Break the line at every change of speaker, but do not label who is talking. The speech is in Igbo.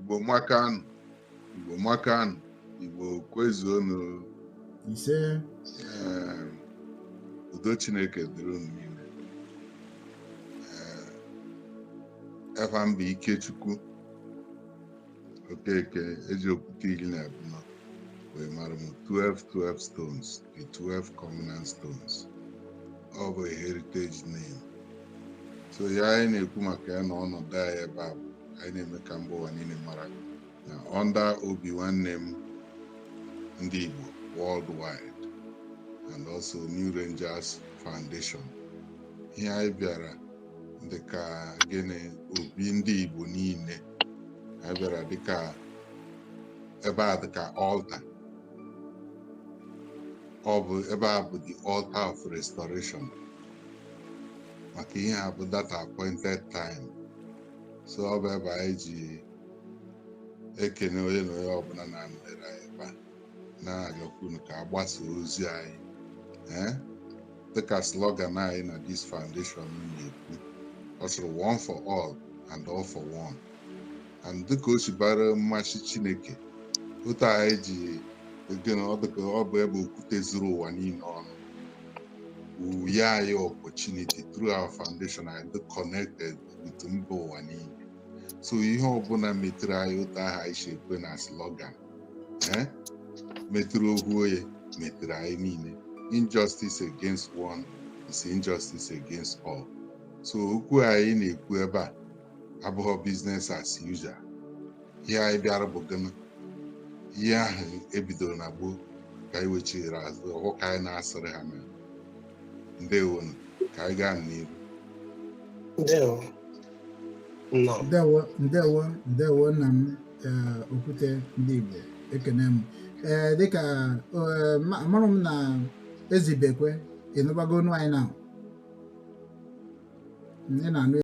Igbo makanụ, Igbo makanụ, Igbo kwezuonụ.
Ise.
Ee, udo Chineke dịrị unu niile. Ee, afa m bụ Ikechukwu Okeke. Eji okwute 12 wee mara m, 12, 12 stones, the 12 covenant stones. Ọ bụ a heritage name. So ya anyị na-ekwu maka ya na ọnọdụ anyị ebe a bụ anyị na-eme ka mba ụwa niile mara na under Obi Nwanne M Ndị Igbo Worldwide and also New Rangers Foundation, ihe anyị bịara dịka gịnị? Obi ndị Igbo niile, anyị bịara dịka ebe a dịka altar. Ọ bụ ebe a bụ the altar of restoration, maka ihe a bụ that appointed time. So ọ bụ ebe anyị ji ekene onye na onye ọbụla na-anọnyere anyị ebe a, na-arịọkwa unu ka a gbasa ozi anyị. Ee, dịka slogan anyị na this foundation na-ekwu, ọ sịrị, "One for all and all for one." And dịka o si bara mmasị Chineke, otu anyị ji gịnị, ọ dịka ọ bụ ebe okwute zuru ụwa niile ọnụ uye anyị opportunity through our foundation, anyị dị connected with mba ụwa niile. So ihe ọbụla metụrụ anyị, otu ahụ anyị si ekwe na slogan, eh, metụrụ ohu onye, metụrụ anyị niile. Injustice against one is injustice against all. So okwu anyị na-ekwu ebe a abụghị business as usual. Ihe anyị bịara bụ gịnị? Ihe ahụ ebidoro na gboo ka anyị wechiri azụ ọhụ, ka anyị na-asịrị ha na ndewonu, ka anyị gaa n'ihu.
Ndewo. Nnọọ.
Ndewo, ndewo, ndewo, nna m. Ee, okwute ndị Igbo, ekene m. Ee, dịka ee, amarụ m na ezibekwe ịnụbago onu anyị na ị na-anụ.